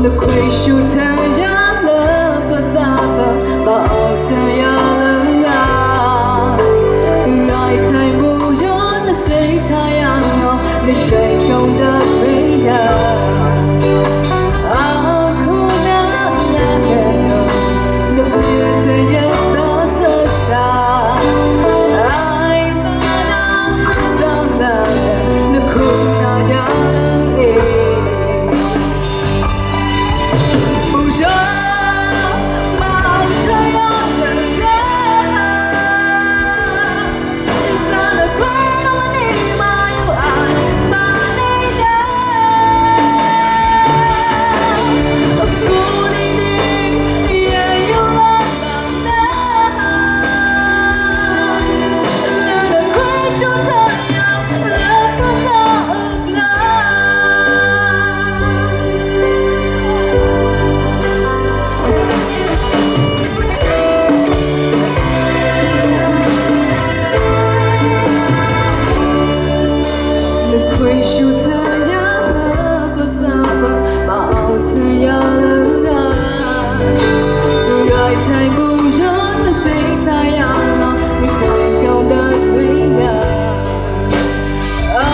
နခွံဆူၣ်ထၢယၤလၢပသးပူၤ, ဘၣ်အိၣ်ထၢယၤလၢဂၤ, ကယဲၢ်ထံမူယိ နစံးထါယၤလီၤ, နဒွဲၣ်ကျိဒၢမ့ၢ်ယၤ, အခိၣ်နၢ်လၢန, နပျဲၢ်ထၢယၤသးစၢ်စၢ်, အမၤနၢၤလၢတၢ်လၢ, နခိၣ်နၢ်ယၤလၢအံၤ နခွံဆူၣ်ထၢယၤလၢပသးပူၤ, ဘၣ်အိၣ်ထၢယၤလၢဂၤ, ကယဲၢ်ထံမူယိ နစံးထါယၤလီၤ, နဒွဲၣ်ကျိဒၢမ့ၢ်ယၤ, အ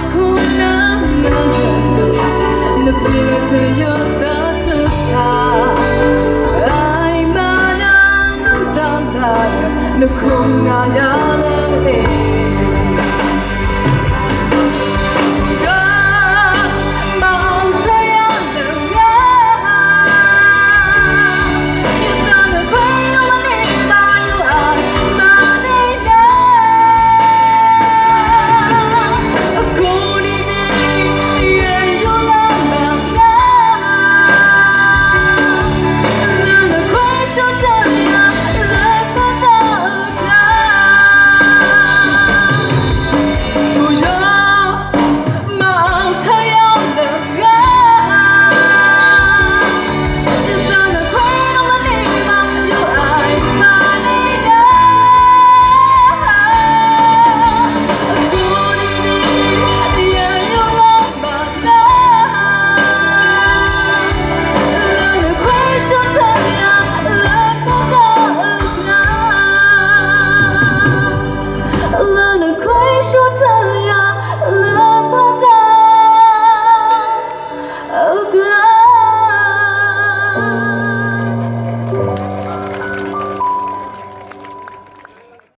ခိၣ်နၢ်လၢန, နပျဲၢ်ထၢယၤသးစၢ်စၢ်, အမၤနၢၤလၢတၢ်လၢ, နခိၣ်နၢ်ယၤ